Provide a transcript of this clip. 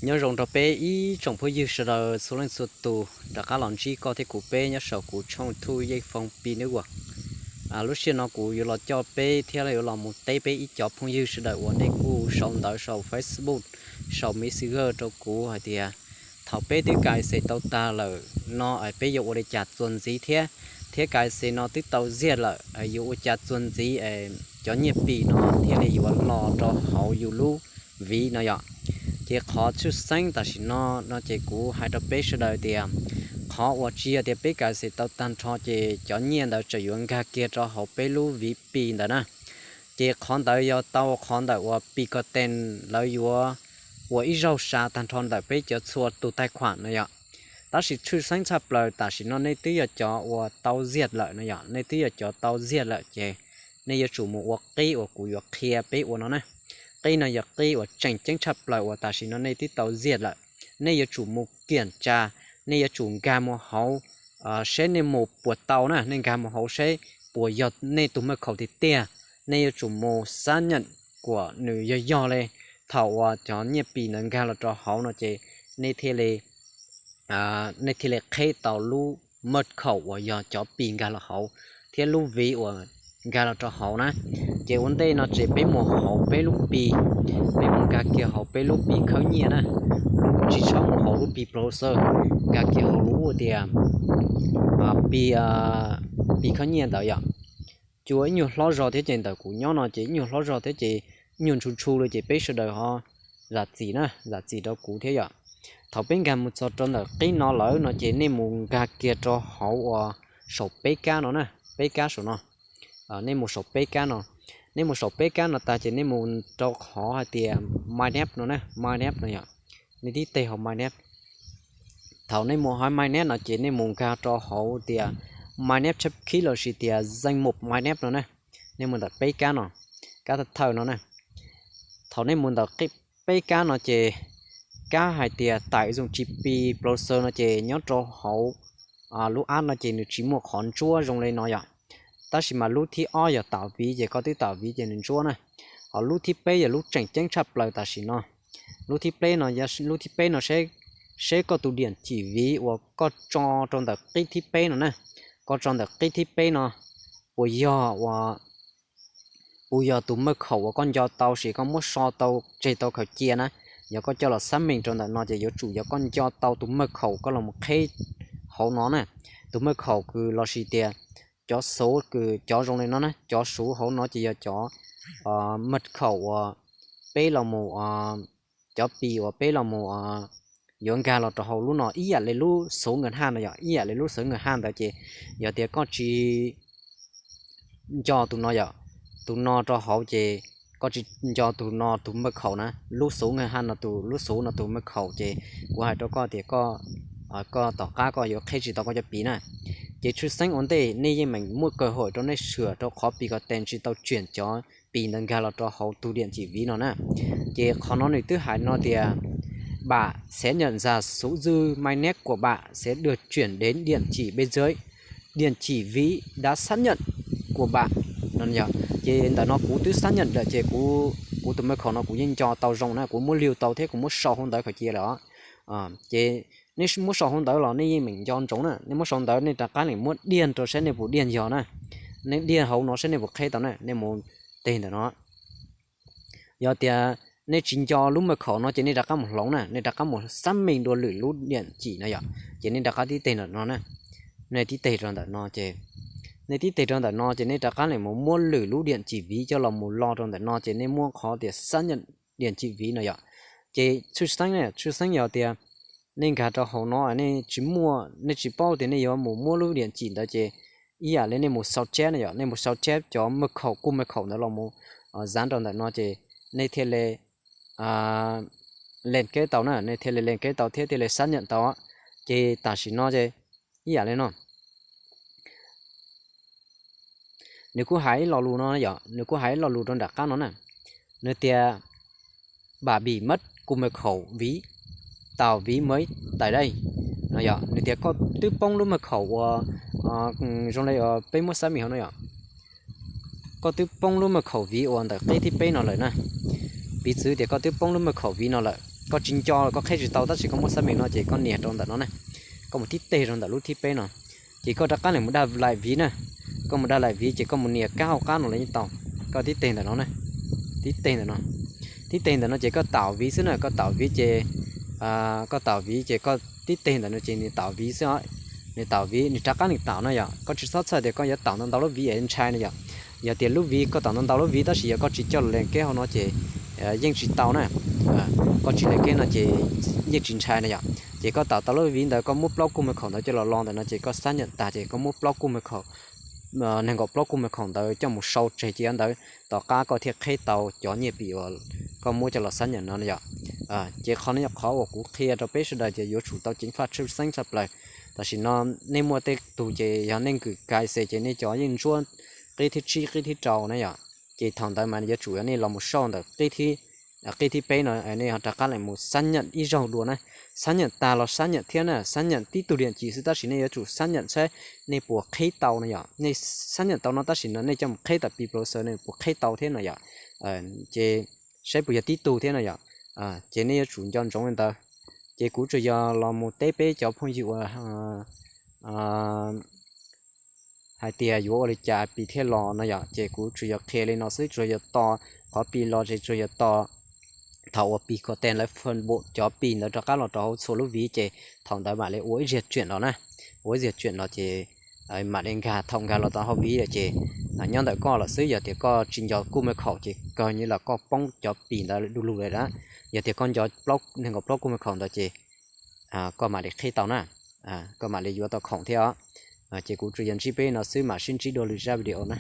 Nyob zoo rau peb ib tsoom phooj ywg sawv daws txhua leej txhua tus rov qab los ntsib koj thiab kuv peb nyob saum kuv tshooj Thuj Yeej Foo Pi Network. Lub sij hawm no kuv yuav los coj peb thiab yuav los mus teb peb ib cov phooj ywg sawv daws uas nej kuj sau ntawv saum Facebook, saum Messenger rau kuv hais tias thaum peb twb cais xes tau tag lawm no peb yuav ua li cas txuas ntxiv thiab, thiab cais xes no twb tau ziag lawm yuav ua cas txuas ntxiv cov nyiaj Pi no thiaj li yuav los rau hauv yus lub Vim no yom. Ces qhov tshwj xeeb tam sim no no ces kuv hais rau peb sawv daws tias qhov uas tsis yog tias peb cais xes tau tag nrho ces cov nyiaj ntawd tseem yuav nkag kiag rau hauv peb lub Vim Pi ntawd na. Ces qhov ntawd yog tau qhov ntawm uas Pi Ko Ten lawv yuav ua ib zaug sa tag nrho ntawm peb cov txhua tus taij khuam no yom. Tab sis tshwj xeeb tshaj plaws tam sim no nej twb yog cov uas tau ziag lawm no yom, nej twb yog cov tau ziag lawm ces nej yuav tsum mus ua qib uas kuv yuav qhia peb ua no na. Qib no yog qib uas tseem ceeb tshaj plaws uas tam sim no nej twb tau ziag lawm. Nej yuav tsum mus kiam tsa, nej yuav tsum nkag mus hauv seb nej mus puas tau na, nej nkag mus hauv seb puas yog nej tus maj khaum tiag tiag. Nej yuav tsum mus xab nyam kuas nws yog yog li. Thaum uas cov nyiaj Pi ntawd nkag los rau hauv no ces nej thiaj li nej thiaj li qheb tau lub maj khaum uas yog cov Pi nkag los hauv thiab lub Vim uas nkag los rau hauv na. Ces ua ntej no ces peb mus hauv peb lub Pi, peb mus nkag kiag hauv peb lub Pi khawb nyiaj na. Tsis txhob mus hauv lub Pi browser, nkag kiag hauv lub tias Pi, Pi khawb nyiaj ntawd yom. Cua ib nyuag hlob zog thiab ces ntawm kuv nyob no ces ib nyuag hlob zog thiab ces ib nyuag ntshu ntshu li ces peb sawv daws ho zam txim na, zam txim rau kuv thiab yom. Thaum peb nkag mus txog rau ntawm qib no lawm no ces nej mus nkag kiag rau hauv uas saum peb kab no na, peb kab saum no. Nej mus saum peb kab no, nej mus saum peb kab no tag ces nej mus rau qhov hais tias My Nap no na, My Nap no yom. Nej tib teg hauv My Nap. Thaum nej mus hauv My Nap no ces nej mus nkag rau hauv tias My Nap tshab khib lossis tias zeej mum My Nap no na. Nej mus ntawm peb kab no, kab thawj thawj no na. Thaum nej mus ntawm peb kab no ces kab hais tias tải ứng dụng Pi browser no ces nyob rau hauv lub app no ces nws tsis muaj qhov ntsuab zoo li no yom. Tab sis mas lub thib ob yog tạo ví ces koj twb tạo ví ces nws ntsuab na. Ho lub thib peb yog lub tseem ceeb tshaj plaws tam sim no. Lub thib peb no, lub thib peb no seb, seb koj tus điểm chỉ ví uas koj tso rau ntawm qib thib peb no na, koj tso ntawm qib thib peb no puas yog uas puas yog tus maj khaum uas koj nco tau sis koj muab so tau tseg tau khaws cia na. Yog koj coj los xác minh rau ntawm no ces yuav tsum yog koj nco tau tus maj khaum koj los mus qheb hauv no na. Tus maj khaum kws lossis tias cov số kws cov zoo li no na, cov số hauv no ces yog cov maj khaum uas peb los mus, cov Pi uas peb los mus yuav nkag los rau hauv lub no ib yam li lub số ngân hàng no yom, ib yam li lub số ngân hàng ntawd ces yog tias koj tsis nco tus no yom, tus no rau hauv ces koj tsis nco tus no tus maj khaum na, lub số ngân hàng no tus, lub số no tus maj khaum ces kuv hais rau koj tias koj, koj tom qab koj yuav qheb tsis tau koj cov Pi na. Ces tshwj xeeb ua ntej nej yeej meem muaj cơ hội rau nej sửa rau qhov Pi Ko Ten tsis tau chuyển cov Pi ntawd nkag los rau hauv tus điểm chỉ ví no na. Ces qhov no nws twb hais no tias bạn sẽ nhận ra số dư My Nap của bạn sẽ được chuyển đến địa chỉ bên dưới. Địa chỉ ví đã xác nhận của bạn. Ces ntawm no kuv twb xác nhận lawm ces kuv, kuv tus maj khaum no kuv yeej nco tau zoo na, kuv muab liu tau thiab kuv muab sau hauv ntawv khaws cia lawm os. Ces nej muab sau hauv ntawv los nej yeej meem nco ntsoov na, nej muab sau ntawv nej rov qab nim muab điaj rau saib nej puas điaj yog na. Nej điaj hauv no saib nej puas qheb tau na, nej mus teg ntawm no. Yog tias nej tsis nco lub maj khaum no ces nej rov qab mus hloov na, nej rov qab mus xác minh dua lwm lub địa chỉ no yom, ces nej rov qab tib teg ntawm no na. Nej tib teg rau ntawm no ces, nej tib teg rau ntawm no ces nej rov qab nim mus muab lwm lub địa chỉ ví coj los mus lo rau ntawm no ces nej muab qhov tias xác nhận địa chỉ ví no yom. Ces tshwj xeeb, tshwj xeeb yog tias nej nkag rau hauv no nej tsis muaj, nej tsis paub tias nej yuav mus muab lub địa chỉ ntawd ces ib yam li nej mus sao chép na yom, nej mus sao chép cov maj khaum, kuj maj khaum ntawd los mus dán rau ntawm no ces nej thiaj li liên kết tau na, nej thiaj li liên kết tau thiab thiaj li xác nhận tau. Ces tam sim no ces ib yam li no nws kuj hais ib lo lus no yom, nws kuj hais ib lo lus rau nram qab no na. Nws tias bạn bị mất cục mật khẩu ví, tạo ví mới tại đây. No yog nws tias koj twb poob lub mật khẩu uas zoo li peb muab xác minh hauv no yom, koj twb poob lub mật khẩu ví uas ntawm qib thib peb no lawm na. Piv txwv tias koj twb poob lub mật khẩu ví no lawm, koj tsis nco los koj qheb tsis tau, tab sis koj muab xab meem no ces koj nias rau ntawm no na, koj mus tib teg rau ntawm lub thib peb no, ces koj rov qab mus dag laim viv na, koj mus dag laim viv ces koj mus nias kab hauv qab no los yeej tau, koj tib teg ntawm no na, tib teg ntawm no, tib teg ntawm no ces koj taum viv xwb na, koj taum viv ces koj taum viv ces koj tib teg ntawm no ces nws taum viv xwb, nws taum viv, nws rov qab nws taum no yom, koj tsis txhob txhawj tias koj yuav taum ntau ntau lub viv es ntshai no yom. Yog tias lub viv koj taum ntau ntau lub viv tab sis yog koj tsis coj los len keb hauv no ces yeej tsis tau na, koj tsis len keb no ces yeej tsis ntshai na yom. Ces koj taum tau lub viv ntawd koj muab plaub kuj me khaum ntawd coj los lo ntawm no ces koj xab nyam tag ces koj muab plaub kuj me khaum nees nkaum plaub kuj me khaum ntawd coj mus sau tseg cia ntawd tom qab koj thiaj qheb tau cov nyiaj pim uas koj muab coj los xab nyam no yom. Ces qhov no yog qhov uas kuv qhia rau peb sawv daws tias yuav tsum tau ceev faj tshwj xeeb tshaj plaws. Tam sim no nej muaj tej tug ces yog nej nkwm kais ces nej cov yeej ntsuab qib thib tsib qib thib rau na yom, ces thaum ntawd mas yuav tsum yog nej los mus sau ntawm qib thib peb no nej ho rov qab los mus xab nyam ib zaug dua na, xab nyam tag los xab nyam thiab na, xab nyam tib tug diam cis xwb tab sis nej yuav tsum xab nyam saib nej puas qhib tau no yom. Nej xab nyam tau no tab sis no nej coj mus qhib tam pi plaws xaws nej puas qhib tau thiab no yom. Ces saib puas yog tib tug thiab no yom. Ces nej yuav tsum nco ntsoov li ntawd. Ces kuv tsuas yog los mus teb peb cov phooj ywg uas hais tias yuav ua li cas pis thiaj los no yom, ces kuv tsuas yog qhia li no xwb, tsuas yog tos qhov pis los ces tsuas yog tos thaum uas pis kom tes lawv fab npam cov pis ntawd rov qab los rau hauv txhua lub viv ces thaum ntawd mam li ua ib ziag tsuam los na, ua ib ziag tsuam los ces mam li nkag thaum nkag los rau hauv viv lawm ces nyob ntawm koj lawm xwb, yog tias koj tsis nco kuj me khaum ces kawg nyias los koj poob cov pis ntawd du lug lawm na. Yog tias koj nco nees nkaum plaub kuj me khaum ntawd ces koj mam li qhib tau na, koj mam li yuav tau khoom thiab os. Ces kuv tsuas yog ntsib peb no xwb, mam sib ntsib dua lwm zaj video na.